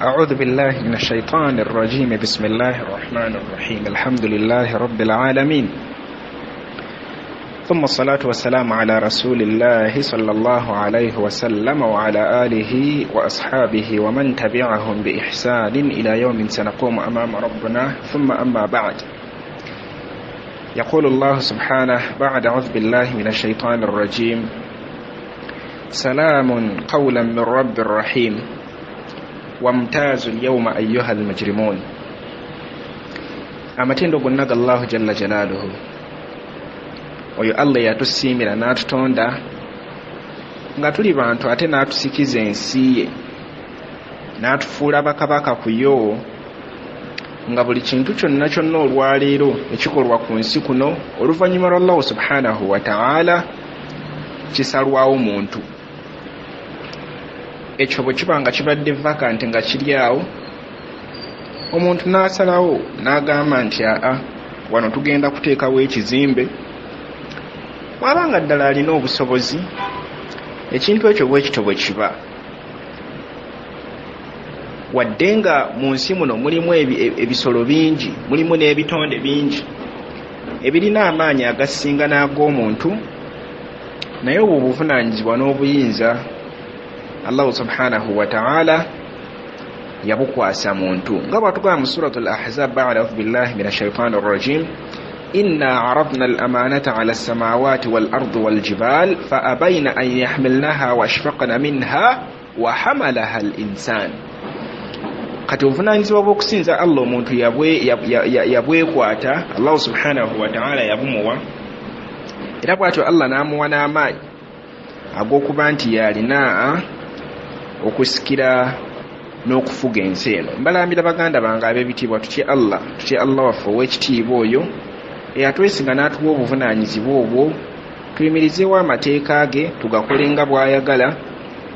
أعوذ بالله من الشيطان الرجيم. بسم الله الرحمن الرحيم. الحمد لله رب العالمين، ثم الصلاة والسلام على رسول الله صلى الله عليه وسلم وعلى آله وأصحابه ومن تبعهم بإحسان إلى يوم سنقوم أمام ربنا. ثم أما بعد، يقول الله سبحانه بعد أعوذ بالله من الشيطان الرجيم: سلام قولا من رب رحيم وامتازوا اليوم أيها المجرمون. Amatendo gonna ga Allahu jalla jalaaluhu, oyo Allah yatusiimira n'atutonda nga tuli bantu, ate n'atusikiza ensi ye n'atufuula bakabaka ku yo, nga buli kintu kyonna kyonna olwaleero ekikolwa ku nsi kuno oluvannyuma lwa Allahu subhanahu wa ta'ala kisalwawo muntu. Ekyo bwe kiba nga kibadde vacant, nga kiri awo, omuntu n'asalawo n'agamba nti aa, wano tugenda kuteekawo ekizimbe, bw'aba nga ddala alina obusobozi, ekintu ekyo bwe kityo bwe kiba. Wadde nga mu nsi muno mulimu ebisolo bingi, mulimu n'ebitonde bingi ebirina amaanyi agasinga n'ag'omuntu, naye obwo obuvunaanyizibwa n'obuyinza Allahu subhanahu wa ta'ala yabukwasa muntu, nga bw'atugamba mu Surat al Ahzab ba'da audhu billahi min ashaitani rrajim: inna aradna al amanata ala alsamawati wal ardi wal jibal fa abayna an yahmilnaha wa ashfaqna minha wa hamalaha al insan. Kati obuvunaanyizibwa bw'okusinza Allah omuntu yabwekwata, Allahu subhanahu wa ta'ala yabumuwa, era bw'atyo Allah n'amuwa n'amaanyi ag'okuba nti yalina okusikira n'okufuga ensi eno. Mbalambira baganda bange ab'ebitiibwa, tutye Allah, tutye Allah waffe ow'ekitiibwa oyo eyatwesiga n'atuwa obuvunaanyizibwa obwo, tuyimirizeewo amateeka ge, tugakole nga bw'ayagala,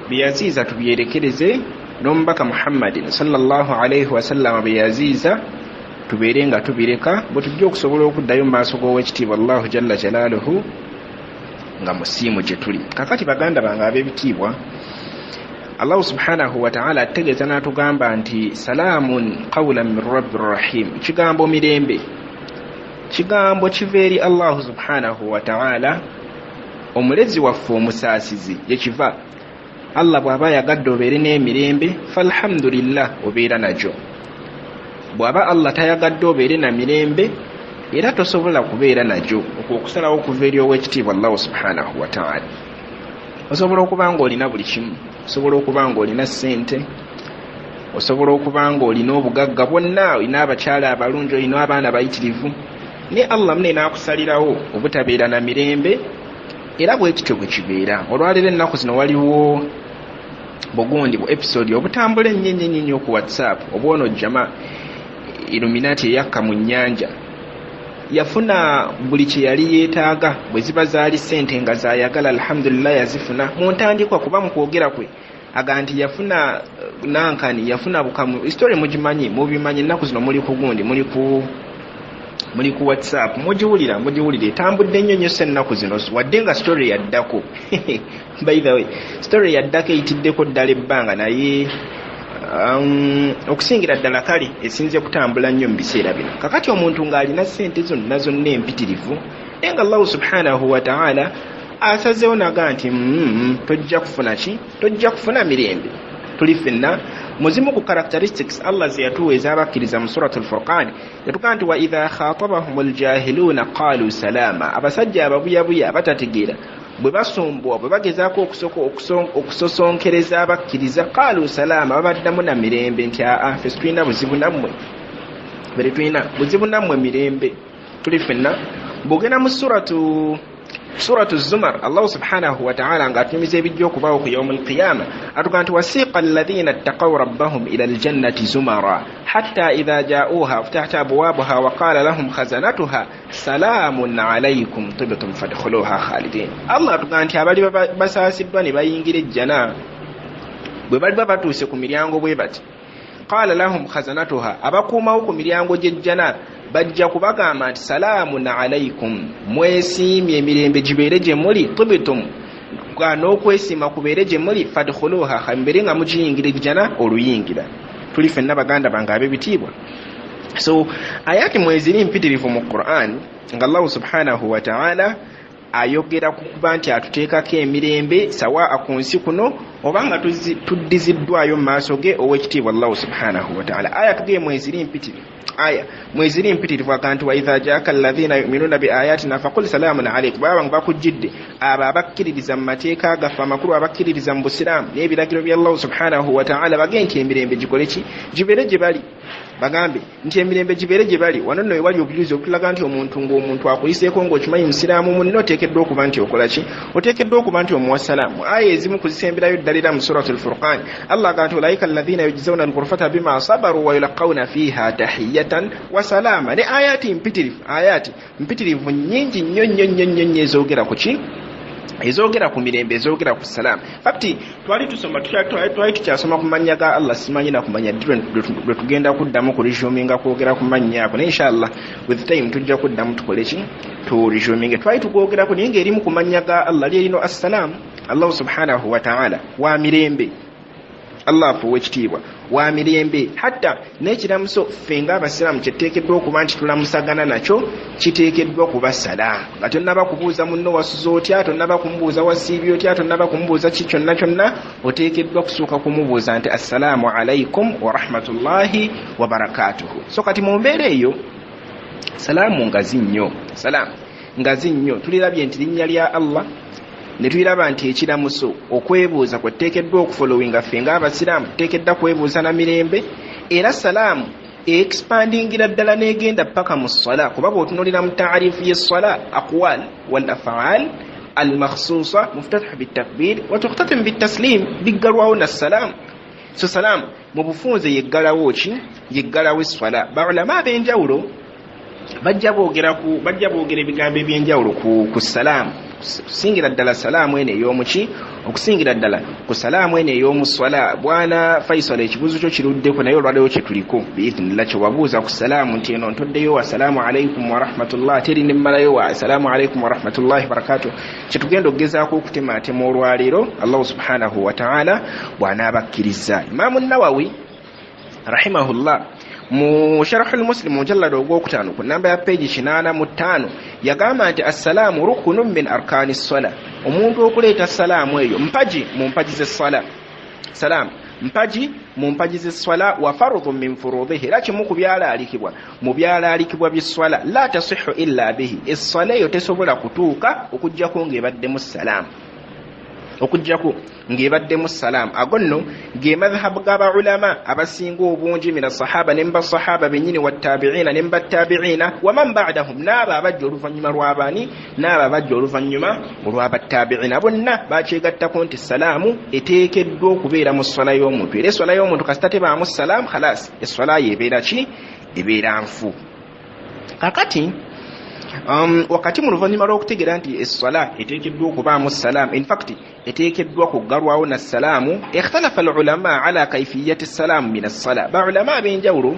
bye yaziiza tubyerekereze, n'omubaka Muhammadin sallallahu alaihi wasallama bye yaziiza tubeere nga tubireka, bwe tujja okusobola okuddayo mu maaso g'owekitiibwa Allahu jalla jalaaluhu nga musiimu gye tuli. Kakati baganda bange ab'ebitiibwa, Allahu subhanahu wataala ategeeza n'atugamba nti salaamun qawlan min rabbi rahim. Kigambo mirembe, kigambo kiva eri Allahu subhanahu wataala, omulezi waffe omusaasizi gye kiva. Allah bw'aba ayagadde obeere n'emirembe, falhamdulillah, obeera nagyo. Bw'aba Allah tayagadde obeere na mirembe, era tosobola kubeera nagyo. Okwo okusalawo okuva eri ow'ekitiibwa Allahu subhanahu wataala. Osobola okuba nga olina buli kimu, osobola okuba nga olina ssente, osobola okuba nga olina obugagga bwonna, olina abakyala abalungi, olina abaana bayitirivu, naye Allah mune n'akusalirawo obutabeera na mirembe, era bwe kityo bwe kibeera. Olwaleero ennaku zino waliwo bugundi bu episode obutambula ennyo ennyo ennyo nnyo ku WhatsApp, obwono jama Illuminati eyakka mu nnyanja. Yafuna buli kye yali yeetaaga, bwe ziba zaali ssente nga zayagala, alhamdulillah, yazifuna mu ntandikwa, kuba mu kwogera kwe aga nti yafuna nankani, yafuna bukamu. Story mugimanyi, mubimanyi, ennaku zino muli ku gundi, muli ku WhatsApp, mugiwulira, mugiwulira, etambudde nnyo nnyo. Se ennaku zino, wadde nga story yaddako, by the way, story yaddako, eyitiddeko ddala ebbanga, naye okusingira ddala kale esinze kutambula nnyo mu biseera bino. Kakati omuntu ng'alina ssente zonna zonna empitirivu, naye nga Allahu subhanahu wataala asazeewo naga nti tojja kufuna ki, tojja kufuna mirembe. Tuli ffenna muzimu ku characteristics Allah ze yatuwa ez'abakkiriza mu Surat Alfurqan, yatugaa nti wa idha khatabahum aljahiluuna qalu salama. Abasajja ababuyabuya abatategeera bwe basumbuwa, bwe bagezaako okusosonkereza abakkiriza, qalu salama, babaddamu na mirembe nti aa, ffe situlina buzibu nammwe, bere tulina buzibu nammwe, mirembe. Tuli ffenna bw'ogenda mu Suratu Zumar, Allahu subhanahu wataala ng'atunyumiza ebijja okubaawo ku yaumu alqiyama, atugaa nti wasiqa alladhina ttaqaw rabbahum ila aljannati zumara hatta idha jauha futahat abwabuha wa qala lahum khazanatuha salaamun alaikum tibtum fadkhuluha khalidin. Allah atugaa nti abali basaasiddwa ne bayingira ejjana, bwe baliba batuuse ku miryango bwe bati, qala lahum khazanatuha, abakuumawo ku miryango gy'ejjana bajja kubagamba nti salaamun alaikum, mwesiimye, emirembe gibeere gye muli, tibtum, n'okwesiima kubeere gye muli, fadkhuluha, mubeere nga mugiyingira ejjana oluyingira. Tuli ffenna baganda bange ab'ebitiibwa. So ayati mweziri mpitirivu mu Quran nga Allahu subhanahu wa ta'ala ayogera ku kuba nti atuteekako emirembe sawaa ku nsi kuno oba nga tuddiziddwayo mu maaso ge ow'ekitiibwa Allahu subhanahu wa ta'ala. Aya tugeye mweziri mpitirivu, aya mweziri mpitirivu aga nti wa idha jaaka alladhina yu'minuna bi ayatina faqul salamun alaykum. Baba nga bakujjidde abo abakkiririza mu mateeka gaffe, amakulu abakkiririza mu busiraamu n'ebiragiro bya Allahu subhanahu wa ta'ala, bagende nti emirembe gikole ki? Gibeere gye bali. Bagambe nti emirembe gibeere gye bali. Wano nno wewali obujulizi obutulaga nti omuntu ng'omuntu akuyiseeko ng'okimanyi musiraamu munno, oteekeddwa okuba nti okola ki? Oteekeddwa okuba nti omuwa salaamu. Aya ezimu kuzisemberayo ddala era mu Suratul Furqan, Allah agamba nti ulaika alladhina yujzawna al-ghurfata bima sabaru wa yulaqawna fiha tahiyatan wa salaama. Ne ayati mpitirivu, ayati mpitirivu nnyingi nnyo nnyo nnyo nnyo nnyo ezoogera ku ki? Ezoogera ku mirembe, ezoogera ku salaamu. Fakti twali tusoma, twali tukyasoma ku mannya ga Allah, simanyi na kumanya ddi lwe tugenda kuddamu ku resuminga kwogera ku mannya ago, naye inshallah with time tujja kuddamu tukole ki? Tu resuminge. Twali tukwogerako naye ng'erimu ku mannya ga Allah lyerino assalaamu. Allah subhanahu wa ta'ala wa mirembe, Allah afe ow'ekitiibwa wa mirembe. Hatta n'ekiramuso ffe ng'abasiraamu kyetuteekeddwa okuba nti tulamusagana nakyo kiteekeddwa kuba salaamu. Nga tonnaba kubuuza munno wasuze otya, tonnaba kumubuuza wasiibye otya, tonnaba kumubuuza ki kyonna kyonna, oteekeddwa kusooka kumubuuza nti assalaamu alaikum wa rahmatullahi wa barakatuhu. So kati mu mbeera eyo salaamu ngazi nnyo, salaamu ngazi nnyo. Tulirabye nti linnya lya Allah, ne tuliraba nti ekiramuso okwebuuza kwe tuteekeddwa okufolowinga ffe ng'abasiraamu, tuteekeddwa kwebuuza na mirembe. Era salaamu expandingira ddala n'egenda paka mu ssala, kuba bw'otunuulira mu taarifu y'essala, aqwal wal afaal al makhsusa muftatahu bitakbir wa tukhtatim bitaslim, biggalwawo na salaamu. So salaamu mu bufunze yeggalawo ki? Yeggalawo esswala. Baulama ab'enjawulo bajja boogera ebigambo eby'enjawulo ku salaamu, okusingira ddala salaamu eno ey'omuki, okusingira ddala ku salaamu eno ey'omuswala. Bwana Faisal, ekibuuzo kyo kiruddeko, naye olwaleero kye tuliko biidhnillah. Kye wabuuza ku salaamu nti eno ntoddeyo wa salaamu alaikum warahmatullah, teri nemmalayo wa salaamu alaikum warahmatullahi wabarakatuh, kyetugenda okugezaako okutemaatema olwaleero Allahu subhanahu wa ta'ala bw'anaabakkiriza. Imaamu Nawawi rahimahullah mu Sharhul Muslim mujallad ogwokutaano ku namba ya peegi 85 yagamba nti assalaamu rukunun min arkani ssala. Omuntu okuleeta salaamu eyo mpagi mu mpagi z'essala, salaamu mpagi mu mpagi z'esswala, wa farudhu min furudihi, era kimu ku byalaalikibwa mu byalaalikibwa by'esswala. La tasihu illa bihi, esswala eyo tesobola kutuuka okuggyako ng'ebaddemu salaamu, okuggyako ng'ebaddemu salaamu. Ago nno ge madhhabu g'abaulama abasinga obungi mina sahaba, ne mubasahaba bennyini, wattabiina ne mubattabiina, waman ba'dahum, n'abo abajja oluvannyuma lw'abaani, n'abo abajja oluvannyuma olw'abattabiina, bonna bakyegattako nti salaamu eteekeddwa okubeera mu sswala y'omuntu. Era esswala y'omuntu kasita tebaamu salaamu, khalas esswala ye ebeera ki? Ebeera nfu. Kakati wakati mu luvannyuma lw'okutegeera nti esswala eteekeddwa okubaamu salaamu, in fact eteekeddwa kuggalwawo na salaamu, ikhtalafa alulama ala kaifiyati salaamu min assala. Baulama ab'enjawulo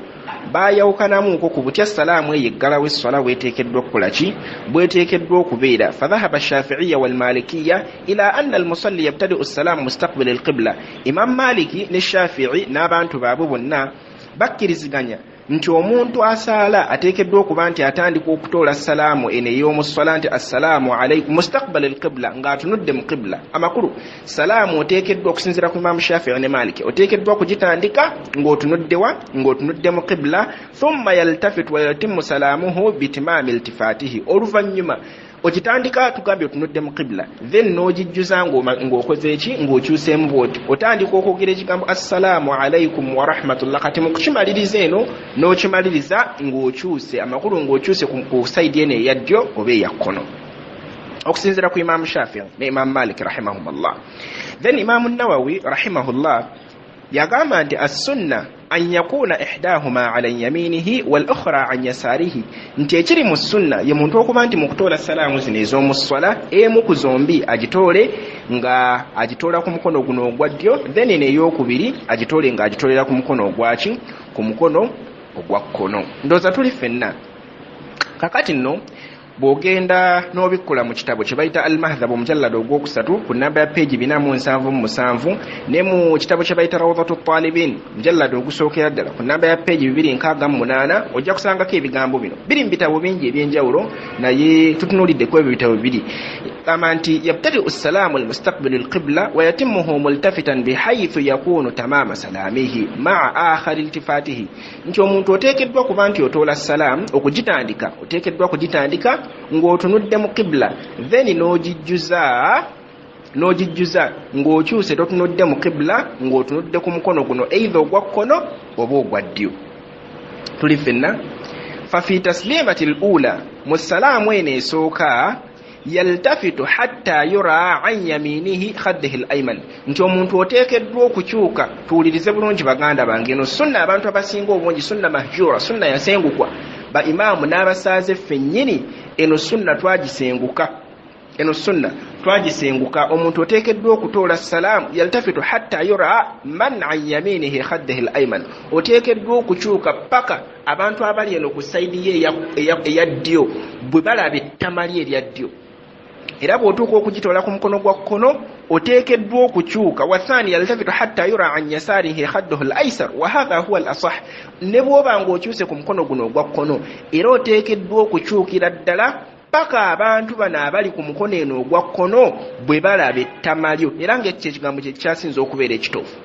baayawukanamuuko ku butya salaamu eyo eggalawo esswala bweteekeddwa okukola ki, bweteekeddwa okubeera. Fadhahaba shafiiya walmalikiya ila anna almusalli yabtadiu ssalaamu mustaqbila alqibla. Imam Maliki ne Shafii n'abantu baabwe bonna bakkiriziganya nti omuntu asaala ateekeddwa okuba nti atandika okutoola salaamu eno ey'omuswala nti assalaamu alaikum mustaqbal alqibla, ng'atunudde mu qibla. Amakulu salaamu oteekeddwa okusinziira ku Imaamu Shafii ne Maliki oteekeddwa kugitandika ng'otunuddewa, ng'otunudde mu qibla. Thumma yaltafitu wa yatimu salaamuhu bitimaami iltifaatihi. Oluvannyuma okitandika tugambye otunudde mu qibla, then n'ogijjuza ng'okoze eki, ng'okyuseemu bw'oti, otandika okwogera ekigambo assalaamu alaikum warahmatullah. Kati mu kukimaliriza eno n'okimaliriza ng'okyuse, amakulu ng'okyuse ku sayidi eno eya ddyo oba eya kkono, okusinziira ku Imaamu Shafii ne Imaamu Malik rahimahumullah. Then Imaamu Nawawi rahimahullah yagamba nti assunna an yakuna ihdahuma ala yaminihi wal ukhra an yasarihi, nti ekiri mu sunna ye muntu okuba nti mu kutoola salaamu zino ez'omu sswala emu ku zombi agitoole nga agitoola ku mukono guno ogwa ddyo, then eno ey'okubiri agitoole nga agitoolera ku mukono ogwaki, ku mukono ogwa kkono. Ndowooza tuli ffenna. Kakati nno Bw'ogenda n'obikkula mu kitabo kye bayita Al-Mahdhab omujallada ogwokusatu ku namba ya peegi 477, ne mu kitabo kye bayita Rawdhatu Talibin mujallada ogusookera ddala ku namba ya peegi 268, ojja kusangako ebigambo bino. Biri mu bitabo bingi eby'enjawulo, naye tutunuuliddeko ebyo bitabo bibiri. Gamba nti yabtadiu ssalaamu almustaqbilu alqibla wa yatimmuhu multafitan bihaythu yakunu tamaama salaamihi maa akhari iltifatihi, nti omuntu oteekeddwa kuba nti otoola salaamu okugitandika, oteekeddwa kugitandika ng'otunudde mu qibla, then n'ogijjuza ng'okyuse totunudde mu qibla, ng'otunudde ku mukono guno either ogwa kkono oba ogwa ddyo. Tuli ffenna? Fa fi taslimati l ula, mu salaamu eno esooka, yaltafitu hatta yura an yaminihi khaddihi l ayman, nti omuntu oteekeddwa okukyuka. Tuwulirize bulungi baganda bange, eno sunna abantu abasinga obungi sunna mahjura, sunna yasengukwa ba imaamu n'abasaaze ffennyini. Eno sunna twagisenguka, eno sunna twagisenguka. Omuntu oteekeddwa okutoola salaamu, yaltafitu hatta yura man an yaminihi khaddihi l ayman, oteekeddwa okukyuka paka abantu abali eno ku sayidi ye eya ddyo bwe balaba ettama lye erya ddyo. Era bw'otuuka okugitoola ku mukono gwa kkono oteekeddwa okukyuka. Wathani yaltafitu hatta yura an yasarihi khadduhu l aisar, wa hatha huwa al asah. Ne bw'oba ng'okyuse ku mukono guno ogwa kkono, era oteekeddwa okukyukira ddala paka abantu bano abali ku mukono eno ogwa kkono bwe balaba ettama lyo. Era ng'ekyo ekigambo kye kyasinze okubeera ekituufu,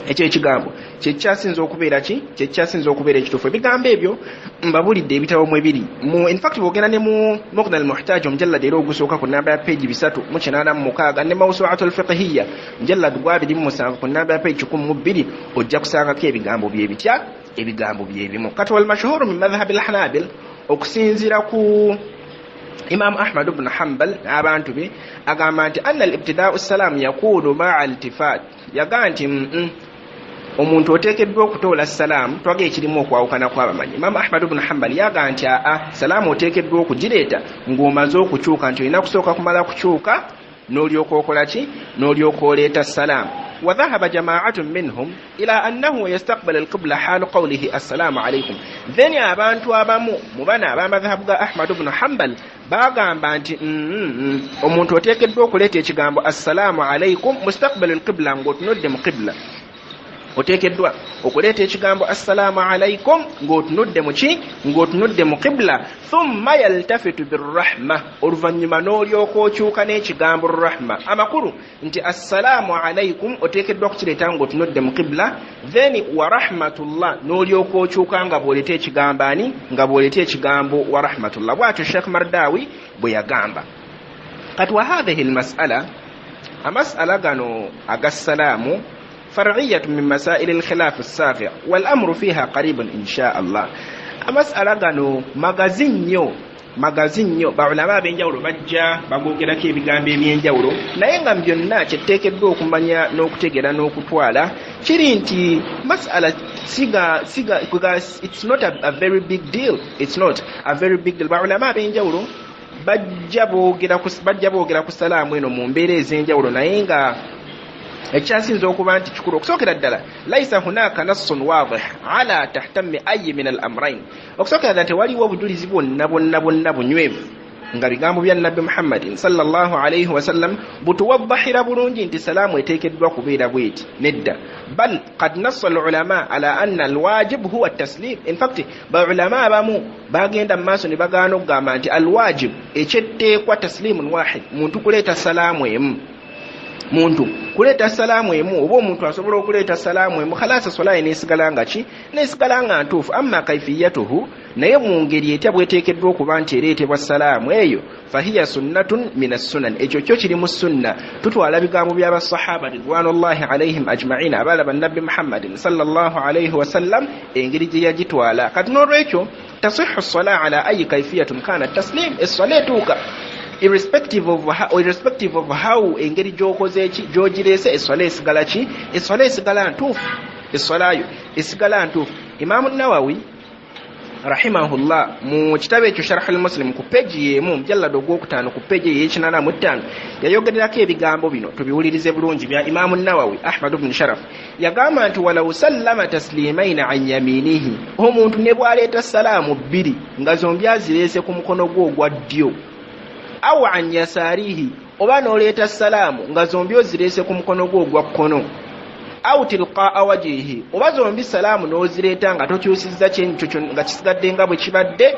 ekyo ekigambo kye kyasinze okubeera ki, kye kyasinze okubeera ekituufu. Ebigambo ebyo mbabulidde ebitabo mwe biri. Mu infact bw'ogenda ne mu Mughni al-Muhtaj omujallad era ogusooka ku namba ya peegi 386, ne Mawsuatu al-Fiqhiyya mujallad gwa 27 ku namba ya peegi 102, ojja kusangako ebigambo bye bitya, ebigambo bye bimu. Kati wal mashhuru min madhhabi al-Hanabil, okusinziira ku Imam Ahmad ibn Hanbal n'abantu be, agamba nti anna al-ibtidaa'u salaam yakunu ma'a iltifat. Yagamba nti omuntu oteekeddwa okutoola salaamu, twaga ekirimu okwawukana kw'abamanyi. Imam Ahmad ibn Hanbal yagamba nti aa, salaamu oteekeddwa okugireeta ng'omaze okukyuka, nti olina kusooka kumala kukyuka n'olyoka okola ki, n'olyoka oleeta salaamu. Wa dhahaba jamaatun minhum ila annahu yastaqbala alqibla halu qawlihi assalaamu alaikum. Then abantu abamu mu bano ab'amadhahabu ga Ahmad ibn Hanbal bagamba nti omuntu oteekeddwa okuleeta ekigambo assalaamu alaikum mustaqbala alqibla, ng'otunudde mu qibla. Oteekeddwa okuleeta ekigambo assalaamu alaikum ng'otunudde mu ki, ng'otunudde mu qibla. Thumma yaltafitu birrahma, oluvannyuma n'olyoka okyuka n'ekigambo rahma. Amakulu nti assalaamu alaikum oteekeddwa kukireeta ng'otunudde mu qibla, then wa rahmatullah n'olyoka okyuka nga bw'oleeta ekigambo ani, nga bw'oleeta ekigambo wa rahmatullah. Bw'atyo Sheikh Mardawi bwe yagamba. Kati wa hadhihi almas'ala, amas'ala gano aga salaamu far'iyatu min masaili alkhilaf as-safi' wal amru fiha qaribun insha Allah. Amas'ala gano magazi nnyo, magazi nnyo. Baulama ab'enjawulo bajja bagogerako ebigambo eby'enjawulo, naye nga byonna kyetuteekeddwa okumanya n'okutegeera n'okutwala kiri nti mas'ala siga siga, it's not a very big deal, it's not a very big deal. Baulama ab'enjawulo bajja boogera ku salaamu eno mu mbeera ez'enjawulo, naye nga ekyasinze okuba nti kikulu okusookera ddala, laisa hunaka nassun wadih ala tahtammi ayi min al amrain. Okusookera ddala tewaliwo obujulizi bwonna bwonna bwonna bunywevu nga bigambo bya Nabbi Muhammadin sallallahu alaihi wasallam butuwaddahira bulungi nti salaamu eteekeddwa kubeera bweti. Nedda, bal qad nassa al ulama ala anna alwajib huwa taslim. In fact baulama abamu bagenda mu maaso ne bagaana okugamba nti alwajib, ekyetteekwa, taslimun wahid, muntu kuleeta salaamu emu, muntu kuleeta salaamu emu, oba omuntu asobola okuleeta salaamu emu, khalasa swala ye neesigala nga ki, neesigala nga ntuufu. Amma kaifiyatuhu, naye mu ngeri etya bweteekeddwa okuba nti ereetebwa salaamu eyo, fahiya sunnatun min assunan, ekyo kyo kiri mu sunna. Tutwala bigambo by'abasahaba ridwanullahi alaihim ajmain, abalaba Nabbi Muhammadin sallallahu alaihi wasallam engeri gye yagitwala. Kati n'olwekyo tasihu sala ala ayi kaifiyatun kana taslim, esswala etuuka irrespective of how engeri gy'okoze eki gy'ogireese, esswala esigala ki, esswala esigala ntuufu, esswala yo esigala ntuufu. Imaamu Nawawi Rahimahullah mu kitabo ekyo Sharh al-Muslim ku peji y'emu, mujallada ogwokutaano ku peji ey'ekinana mu ttaano, yayogererako ebigambo bino, tubiwulirize bulungi, bya Imaamu Nawawi Ahmad bnu Sharaf. Yagamba nti walaw sallama taslimaina an yaminihi, omuntu ne bw'aleeta salaamu bbiri nga zombi azireese ku mukono gwe ogwa ddyo, aw an yasaarihi, oba n'oleeta salaamu nga zombi ozireese ku mukono gwe ogwa kkono, aw tilqaa wajihi, oba zombi salaamu n'ozireeta nga tokyusizza kyenkyo, nga kisigadde nga bwe kibadde,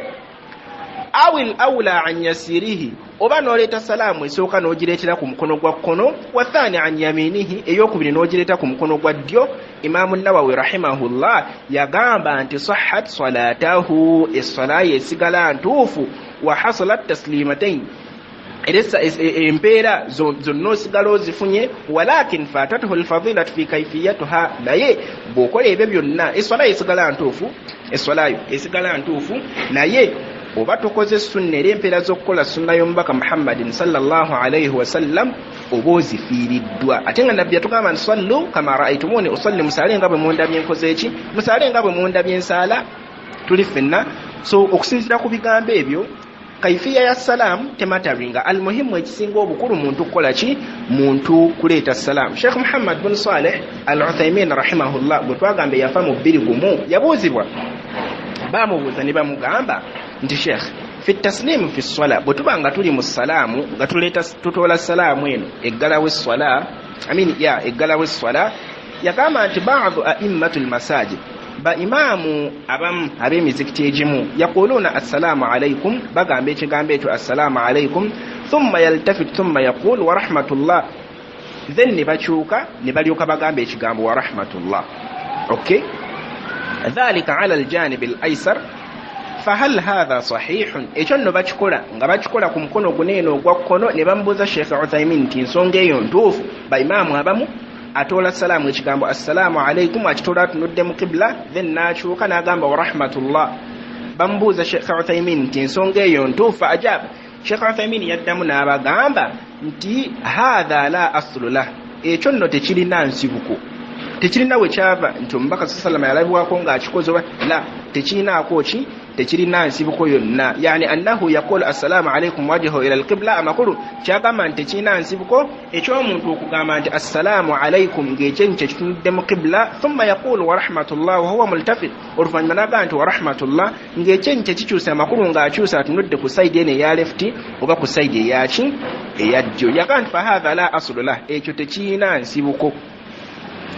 awil aula an yasirihi, oba n'oleeta salaamu esooka n'ogireetera ku mukono gwa kkono, wathani an yaminihi, eyokubiri n'ogireeta ku mukono gwa ddyo, Imaamu Nawawi rahimahullah yagamba nti sahat salatahu, essala ye esigala ntuufu, wa hasalat taslimatain, era empeera zonna osigala ozifunye, walakin fatatuhu lfadilatu fi kaifiyatuha. Naye bw'okola ebyo byonna, eswala yo esigala ntuufu, eswalayo esigala ntuufu, naye oba tokoze sunna, era empeera z'okukola sunna y'omubaka Muhammadin sallallahu alaihi wasallam oba ozifiiriddwa. Ate nga Nabbi yatugamba nti sallu kama raaitumuni usalli, musaale nga bwe mundabye nkoze eki, musaale nga bwe mundabye nsaala. Tuli ffenna? So okusinziira ku bigambo ebyo, kaifiya ya salaamu temataringa. Almuhimu, ekisinga obukulu, muntu kukola ki? Muntu kuleeta salaamu. Sheikh Muhammad bin Saleh Al Uthaimin rahimahullah, gwe twagamba yafa mu 201, yabuuzibwa, bamubuuza ne bamugamba nti sheikh, fi taslimu fi swala, bwe tuba nga tuli mu salaamu nga tuleeta tutoola salaamu eno eggalawo esswala, I mean ya eggalawo esswala, yagamba nti badu aimmatu lmasajid, ba imaamu abamu ab'emizikiti egimu, yaquluuna assalaamu alaikum, bagamba ekigambo ekyo assalaamu alaikum, thumma yaltafit thumma yaqul wa rahmatullah, then ne bakyuka ne balyoka bagamba ekigambo wa rahmatullah. Okay, dhalika ala aljanib al aisar, fahal hatha sahihun? Ekyo nno bakikola nga bakikola ku mukono guneeno ogwa kkono. Ne bamubuuza Sheekh Uthaimin nti ensonga eyo ntuufu? Baimaamu abamu atoola salaamu, ekigambo assalaamu alaikum akitoola atunudde mu kibula, then n'akyuka n'agamba wa rahmatullah. Bamubuuza Sheekh Uthaimin nti ensonga eyo ntuufu? Ajab, Sheekh Uthaimin yaddamu n'abagamba nti hatha la aslu lah, ekyo nno tekirina nsibuko, tekirina we kyava nti omubaka sa salama yalabibwako ng'akikoze oba la, tekirinaako ki, tekirina nsibuko yonna. Yani annahu yaqulu assalaamu alaikum wajhahu ila alqibla. Amakulu kyagamba nti tekirina nsibuko ekyomuntu okugamba nti assalaamu alaikum ng'ekyenyi kyekitunudde mu qibla, thumma yaqulu wa rahmatullah wahuwa multafit, oluvannyuma n'agamba nti wa rahmatullah ng'ekyenyi kyekikyusa, amakulu ng'akyusa atunudde ku side eno eya left oba ku side eyaki, eya ddyo. Yagamba nti fahatha la aslu lah, ekyo tekirina nsibuko,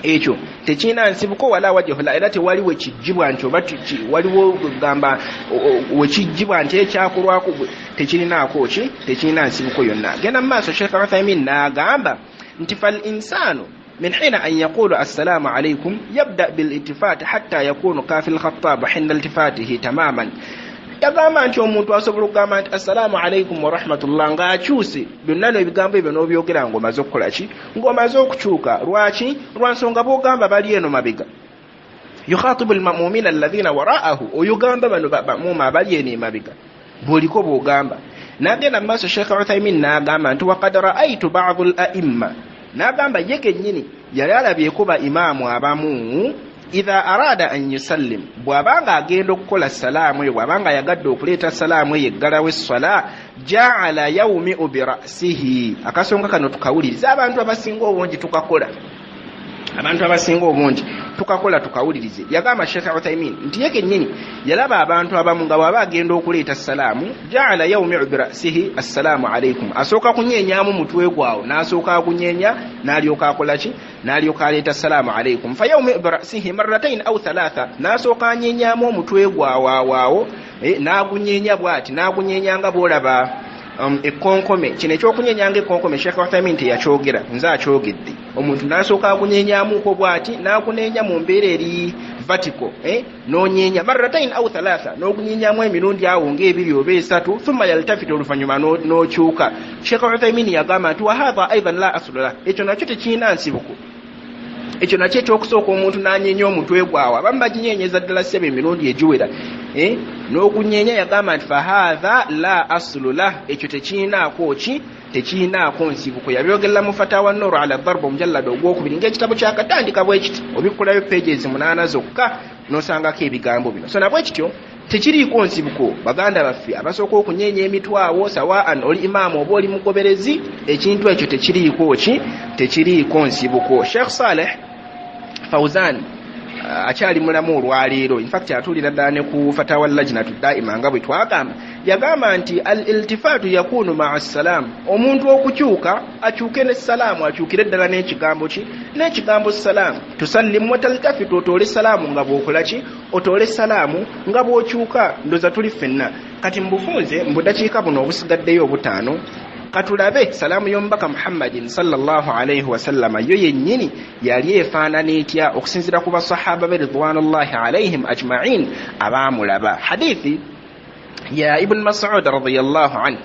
ekyo tekirina nsibuko, wala wajhula, era tewali wekijjibwa nti oba waliwo gamba wekijjibwa nti ekyakolwako, tekirinaako ki, tekirina nsibuko yonna. Genda mu maaso, Sheekh Uthaimin n'agamba nti fal insaanu min hina an yaqulu assalaamu alaikum yabda bililtifati hatta yakunu kafi lkhatabu hinda iltifatihi tamaman. Yagamba nti omuntu asobola okugamba nti assalaamu alaikum warahmatullah ng'akyuse byonna, n'ebigambo ebyo n'obyogera ng'omaze okukola ki, ng'omaze okukyuka. Lwaki? Lwa nsonga bw'ogamba bali eno mabega, yukhatibu lmamumina alladhina waraahu, oyogamba bano bamuma abali eno emabega bw'oliko bw'ogamba. N'agenda mu maaso Sheekh Uthaimin n'agamba nti wakad raaitu badu l aimma, n'agamba ye kennyini yali alabyeko ba imaamu abamu, idha arada an yusallim, bw'abanga agenda okukola salaamu eyo, bw'abanga ayagadde okuleeta salaamu eyo eggalawo esswala, jaala yaumiu birasihi. Akasonga kano tukawulirize, abantu abasinga obungi tukakola, abantu abasinga obungi tukakola, tukawulirize. Yagamba Sheekh Uthaimin nti ye kennyini yalaba abantu abamu nga bw'aba agenda okuleeta salaamu, jaala yaumiu birasihi assalaamu alaikum, asooka kunyeenyamu mutwe gwawo, n'asooka agunyeenya, n'alyoka akola ki, n'alyoka aleeta assalaamu alaikum. Fayaumiu birasihi marratain au thalatha, n'asooka anyenyamu omutwe gwawaawaawo, n'agunyeenya bw'ati, n'agunyeenya nga bw'olaba ekkonkome. Kino ekyokunyeenya nga ekkonkome Sheekh Uthaimin teyakyogera, nze akyogedde. Omuntu n'asooka agunyenyamuko bw'ati, n'aguneenya mu mbeera eri vertical, n'onyeenya marratain au thalatha, n'ogunyenyamu emirundi awo ng'ebiri oba esatu, thumma yaltafita, oluvannyuma n'okyuka. Sheekh Uthaimin yagamba nti wahatha aidan la aslu lah, ekyo nakyo tekirina nsibuko, ekyo nakyo ekyokusooka omuntu n'anyeenya omutwe gwawe. Abamu baginyenyeza ddala ssebo emirundi egiwera, n'ogunyeenya. Yagamba nti fahatha la aslu lah, ekyo tekirinaako ki, tekirinaako nsibuko. Yabyogerera mu Fatawa Nuru ala Darba, omujallada ogwokubiri, ng'ekitabo kyakatandika bwe kiti, obikkulayo pages 8 zokka n'osangako ebigambo bino. So nabwe kityo Tekiriiko nsibuko. Baganda baffe abasooka okunyeenya emitwe awo, sawaan oli imaamu oba oli mugoberezi, ekintu ekyo tekiriiko ki? Tekiriiko nsibuko. Sheikh Saleh Fauzan akyali mulamu olwaleero, infact atuulira ddala ne ku fatawa lajnatu daima, nga bwe twagamba, yagamba nti al iltifaatu yakunu maa salaamu, omuntu okukyuka akyuke ne salaamu, akyukire ddala n'ekigambo ki? N'ekigambo salaamu. Tusallimu wataltafitu, otoole salaamu nga bw'okola ki? Otoole salaamu nga bw'okyuka. Ndoza tuli ffenna. Kati mu bufunze, mu budakiika buno obusigaddeyo obutaano, katulabe salaamu y'omubaka Muhammadin sallallahu alaihi wasallama yo yennyini yali efaanana etya okusinziira ku basahaba be ridwanullahi alaihim ajmain abaamulaba. Hadithi ya Ibuni Masud radiyallahu anhu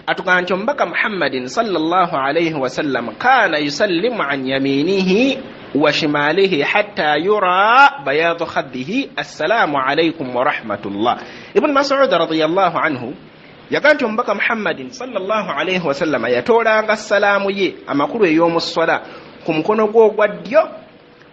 atugamba nti omubaka Muhammadin sallallahu alaihi wasallam kana yusallimu an yaminihi wa shimalihi hatta yura bayadu khaddihi, assalamu alaikum warahmatullah. Ibuni Masud radiyallahu anhu yagamba nti omubaka Muhammadin sallallahu alaihi wasallama yatoolanga salaamu ye, amakulu ey'omuswala, ku mukono gwe ogwa ddyo,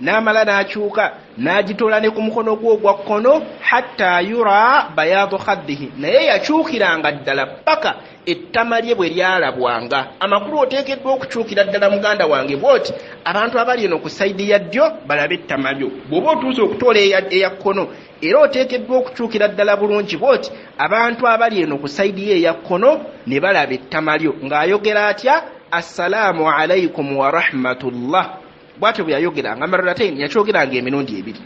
n'amala n'akyuka n'agitoola ne ku mukono gwe ogwa kkono, hatta yura bayadu khaddihi, naye yakyukiranga ddala paka ettama lye bwe lyalabwanga. Amakulu oteekeddwa okukyukira ddala, muganda wange, bwoti abantu abali eno ku sayidi ya ddyo balabe ettama lyo. Bw'oba otuuse okutoola eya kkono, era oteekeddwa okukyukira ddala bulungi bwoti abantu abali eno ku sayidi ye eya kkono ne balaba ettama lyo. Ng'ayogera atya? Assalaamu alaikum warahmatullah. Bwatyo bwe yayogeranga marratain, yakyogeranga emirundi ebiri.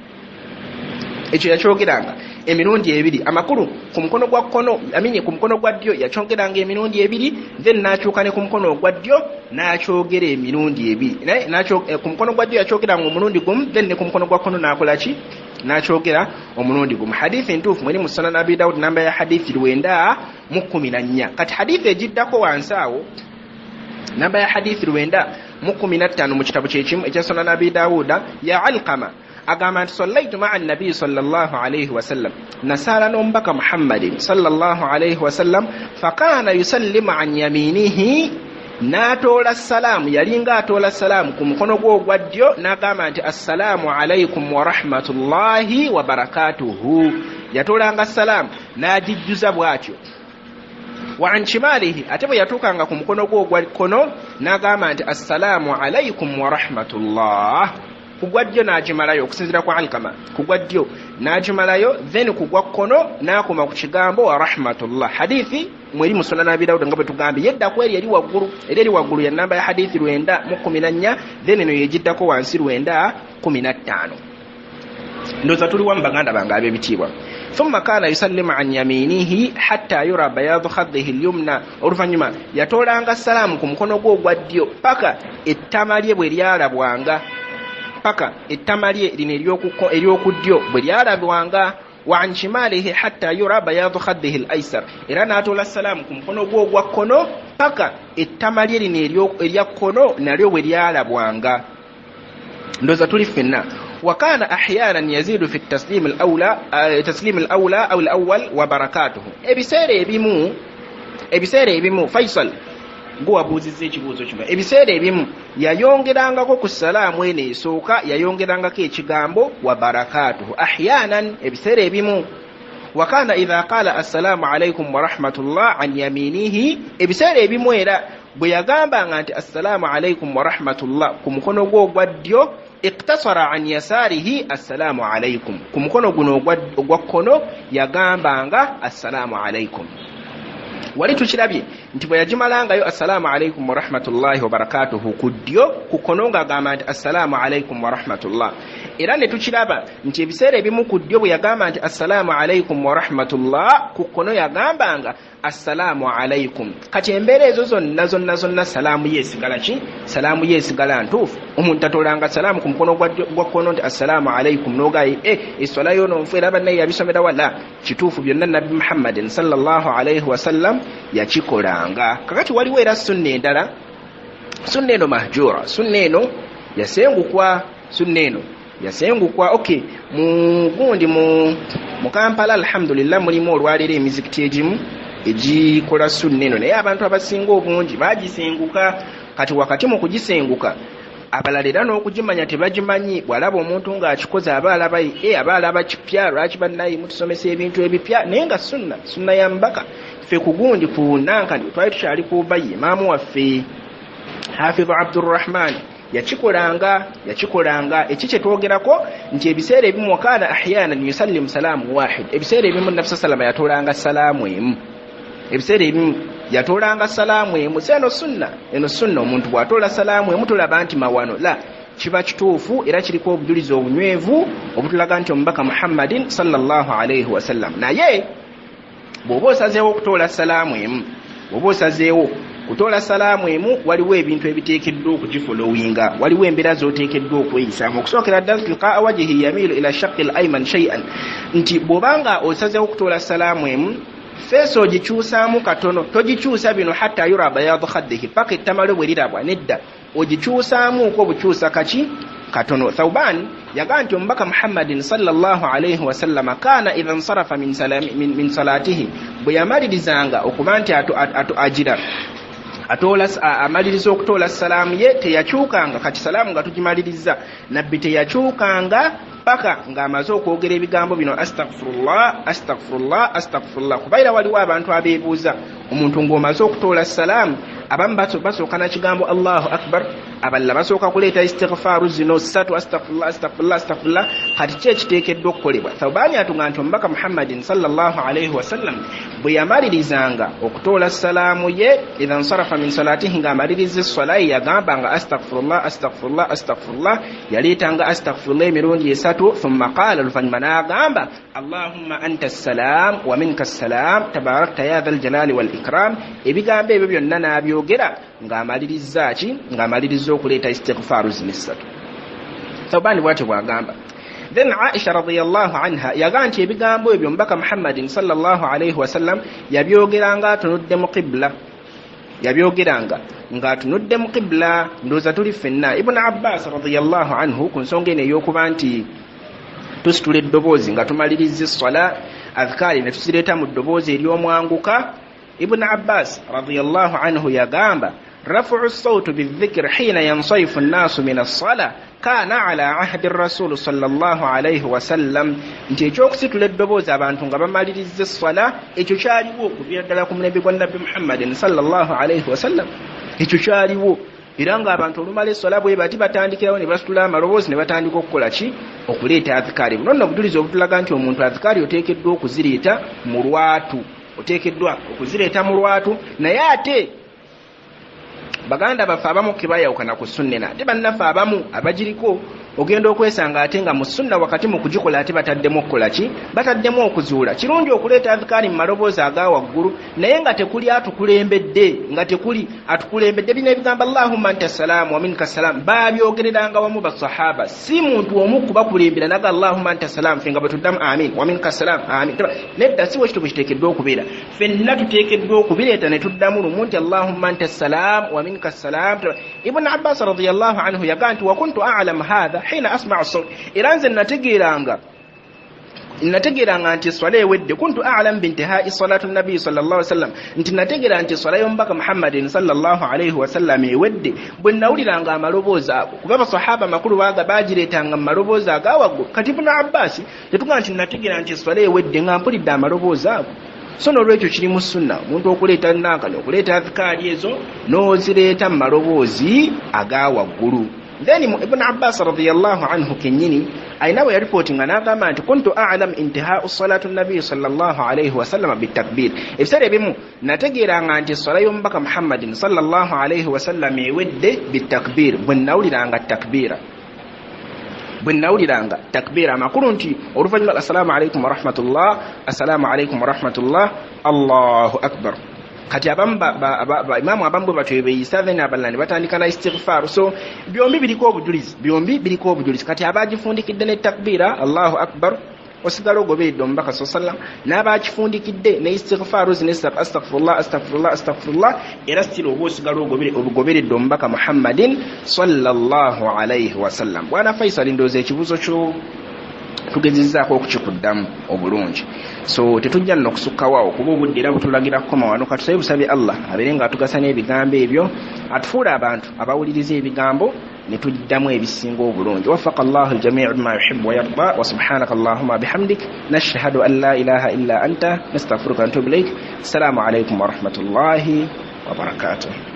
Ekyo yakyogeranga emirundi ebiri, amakulu ku mukono gwa kkono, amini, ku mukono gwa ddyo yakyogeranga emirundi ebiri, then n'akyuka ne ku mukono ogwa ddyo n'akyogera emirundi ebiri. Naye ku mukono gwa ddyo yakyogeranga omulundi gumu, then ne ku mukono gwa kkono n'akola ki? N'akyogera omulundi gumu. Hadithi ntuufu, mweri mu Sunan Abi Dawud, namba ya hadithi 914. Kati hadithi egiddako wansi awo, namba ya hadithi 915 mu kitabo kyekimu ekya Sunan Abi Dawuda, ya Alkama, agamba nti sallaitu maa nabiyi sallallahu alaihi wasallam, nasaala n'omubaka Muhammadin sallallahu alaihi wasallam, fakana yusallimu an yaminihi, n'atoola salaamu, yalinga atoola salaamu ku mukono gwe ogwa ddyo, n'agamba nti assalaamu alaikum warahmatullahi wabarakatuhu. Yatoolanga salaamu n'agijjuza bw'atyo. Wa an shimalihi, ate bwe yatuukanga ku mukono gwe ogwa kkono n'agamba nti assalaamu alaikum warahmatullah. Ku gwa ddyo n'agimalayo, okusinziira ku Alkama, ku gwa ddyo n'agimalayo, then ku gwa kkono n'akoma ku kigambo warahmatullah. Hadithi mweri mu Sunan Abi Dawuda, nga bwe tugambye, yeddaku eri eri waggulu, era eri waggulu ya namba ya hadithi 914, then eno yegiddako wansi 915. Ndowooza tuli wamu, baganda bange ab'ebitiibwa. Thumma kana yusallimu an yaminihi hatta yura bayadu khaddihi lyumna, oluvannyuma yatoolanga salaamu ku mukono gwe ogwa ddyo paka ettama lye bwe lyalabwanga, paka ettama lye lino ery'oku ddyo bwe lyalabwanga. Wa an shimalihi hatta yura bayadu khaddihi l aisar, era n'atoola salaamu ku mukono gwe ogwa kkono paka ettama lye lino erya kkono nalyo bwe lyalabwanga. Ndowooza tuli ffenna. Wakana ahyanan yazidu fi taslim alawla, taslim alawla au alawal wa barakatuhu. Ebiseera ebimu, Faisal, gwe wabuuzizza ekibuuzo kino, ebiseera ebimu yayongerangako ku salaamu eno esooka, yayongerangako ekigambo wa barakatuhu, ahyanan, ebiseera ebimu. Wakana idha qala assalaamu alaikum warahmatullah an yaminihi, ebiseera ebimu era bwe yagambanga nti assalaamu alaikum warahmatullah ku mukono gwe ogwa ddyo, iktasara an yasarihi assalaamu alaikum, ku mukono guno ogwa kkono yagambanga assalaamu alaikum. Wali tukirabye nti bwe yagimalangayo assalaamu alaikum warahmatullahi wabarakatuhu ku ddyo, ku kkono ng'agamba nti assalaamu alaikum warahmatullah. Era ne tukiraba nti ebiseera ebimu ku ddyo bwe yagamba nti assalaamu alaikum warahmatullah, ku kkono yagambanga assalaamu alaikum. Kati embeera ezo zonna zonna zonna, salaamu ye esigala ki? Salaamu ye esigala ntuufu. Omuntu tatolanga salaamu ku mukono gwa kkono nti assalaamu alaikum nogaye e eswala yono nfu, era bannaye yabisomera wala. Kituufu, byonna Nabbi Muhammadin sallallahu alaihi wasallam yakikolanga. Kakati waliwo era sunna endala, sunna eno mahjura, sunna eno yasengukwa, sunna eno yasengukwa. Ok, mu gundi mu Kampala, alhamdulillah, mulimu olwaleero emizikiti egimu egikola sunna eno, naye abantu abasinga obungi bagisenguka. Kati wakati mu kugisenguka, Abalala era n'okugimanya tebagimanyi. Bw'alaba omuntu ng'akikoze aba alaba aba alaba kipya, lwaki bannaye mutusomesa ebintu ebipya? Naye nga sunna, sunna ya mubaka. Ffe ku gundi ku nankani twali tukyali ku Ubayi, imaamu waffe Hafidhu Abdurrahman yakikolanga. Eki kyetwogerako nti ebiseera ebimu wakaana ahyanan yusallimu salaamu wahid, ebiseera ebimu Nabbi sallama yatoolanga salaamu emu, ebiseera ebimu yatoolanga salaamu emu. Si eno sunna, eno sunna. Omuntu bw'atoola salaamu emu tolaba nti mawano, la, kiba kituufu era kiriko obujulizi obunywevu obutulaga nti omubaka Muhammadin sallallahu alaihi wasallam. Naye bw'oba osazeewo okutoola salaamu emu, bw'oba osazeewo kutoola salaamu emu, waliwo ebintu ebiteekeddwa okugifolowinga, waliwo embeera z'oteekeddwa okweyisaamu. Okusookera ddala, tilqaa wajihi yamiilu ila shaqi l aiman shay'an, nti bw'obanga osazeewo okutoola salaamu emu, face ogikyusaamu katono, togikyusa bino hatta yura bayadu khaddihi, paka ettamalo bwe lirabwa, nedda, ogikyusaamuuko obukyusa kaki katono. Thauban yagamba nti omubaka Muhammadin sallallahu alaihi wasallama kaana idha nsarafa min salatihi, bwe yamalirizanga okuba nti agira atoola, amaliriza okutoola salaamu ye, teyakyukanga. Kati salaamu nga tugimaliriza, Nabbi teyakyukanga paka ng'amaze okwogera ebigambo bino: astaghfirullah, astaghfirullah, astaghfirullah. Kuba era waliwo abantu abeebuuza, omuntu ng'omaze okutoola salaamu, abamu basooka na kigambo Allahu akbar, abalala basooka kuleeta istighfaaru zino ssatu: astaghfirullah, astaghfirullah, astaghfirullah. Kati ki ekiteekeddwa okukolebwa? Thaubaani atuga nti omubaka Muhammadin sallallahu alaihi wasallam bwe yamalirizanga okutoola salaamu ye, idha nsarafa min salatihi, ng'amaliriza esswala ye, yagambanga astaghfirullah, astaghfirullah, astaghfirullah, yaleetanga astaghfirullah emirundi esatu. Thumma qaala, oluvannyuma n'agamba allahumma anta assalam wa minka assalam tabarakta ya dha ljalali wal ikram. Ebigambo ebyo byonna n'abyogera ng'amaliriza ki? Ng'amaliriza okuleeta istighfaaru zino essatu. Thaubaani bwatyo bw'agamba. Then Aisha radiyallahu anha yagaa nti ebigambo ebyo omubaka Muhammadin sallallahu alaihi wasallam yabyogeranga atunudde mu qibla, yabyogeranga ng'atunudde mu qibla. Ndowooza tuli ffenna. Ibuni Abbas radiyallahu anhu, ku nsonga eno ey'okuba nti tusitula eddoboozi nga tumaliriza esswala, adhikaari ne tuzireeta mu ddoboozi ery'omwanguka, Ibuni Abbas radiyallahu anhu yagamba rafu sautu bidhikri hina yansarifu nnaasu min assala kaana ala ahdi rasulu sallallahu alaihi wasallam, nti ekyokusitula eddoboozi abantu nga bamaliriza esswala, ekyo kyaliwo okuviira ddala ku mulembe gwa Nabbi Muhammadin sallallahu alaihi wasallam. Ekyo kyaliwo era ng'abantu olumala esswala bwe bati batandikirawo ne basitula amaloboozi ne batandika okukola ki? Okuleeta adhikaari. Buno nno obujulizi obutulaga nti omuntu adhikaari oteekeddwa okuzireeta mu lwatu, oteekeddwa okuzireeta mu lwatu. Naye ate baganda baffe abamu kebayawukana ku sunna, ate bannaffe abamu abagiriko ogenda okwesanga ate nga mu sunna wakati mu kugikola ate bataddemu okukola ki? Bataddemu okuzuula. Kirungi okuleeta adhikaari mu maloboozi aga waggulu, naye nga tekuli atukulembedde, nga tekuli atukulembedde. Bino ebigambo allahumma anta salaamu wa minka salaamu babyogereranga wamu basahaba, si muntu omu kubakulembera naga allahumma anta salaamu, ffe nga bwe tuddamu amin, wa minka salaamu amin. Nedda, si bwekito bwe kiteekeddwa okubeera. Ffenna tuteekeddwa okubireeta ne tuddamu lumu nti allahumma anta salaamu wa minka salaamu. Ibuni Abbas radiyallahu anhu yagaa nti wakuntu alam hatha hina asmau saut, era nze nategeeranga nti eswala ewedde. Kuntu alam bintihai salatu nabiyi sallallahu alaihi wasallam, nti nategeera nti eswala y'omubaka Muhammadin sallallahu alaihi wasallam ewedde bwe nawuliranga amaloboozi ago, kuba basahaba amakulu bagireetanga mu maloboozi agawaggulu. Kati Ibuni Abbasi tetugaa nti nategeera nti eswala ewedde nga mpulidde amaloboozi ago. So nolwekyo kiri mu sunna omuntu okuleeta nankani, okuleeta adhikaari ezo n'ozireeta mu maloboozi aga waggulu. Then Ibuni Abbas radiyallahu anhu kennyini alina bwe yaripootinga n'agamba nti kuntu alam intihau salatu nabiyi sallallahu alaihi wasallama bitakbir, ebiseera ebimu nategeeranga nti eswala y'omubaka Muhammadin sallallahu alaihi wasallama ewedde bitakbir, bwe nawuliranga takbiira, bwe nawuliranga takbiira. Amakulu nti oluvannyuma assalaamu alaikum warahmatullah, assalaamu alaikum warahmatullah, allahu akbar. Kati abamu imaamu abamu bwe batyo beeyisa, then abalala ne batandika na istighfaaru. So byombi biriko obujulizi, byombi biriko obujulizi. Kati abagifundikidde ne takbiira allahu akbar, osigala ogoberedde omubaka saa sallam, n'abakifundikidde ne istighfaaru zino esatu astaghfirullah, astaghfirullah, astaghfirullah, era still oba osigala ogoberedde omubaka Muhammadin sallallahu alaihi wasallam. Bwana Faisal, ndowooza ekibuuzo kyo tugezezzaako okukikuddamu obulungi, so tetujja nno okusukkawo kuba obudde era butulagira kukoma wano. Katusabe busabe Allah abeere nga atugasa n'ebigambo ebyo, atufuule abantu abawuliriza ebigambo Ne tuddamu ebisinga obulungi. Wafaka Llahu ljamii bima yuhibu wayarda. Wa subhanaka allahuma bihamdik, nashhadu an la ilaha illa anta, nastaghfiruka wanatubu ilaik. Assalamu alaikum warahmatullahi wabarakatuh.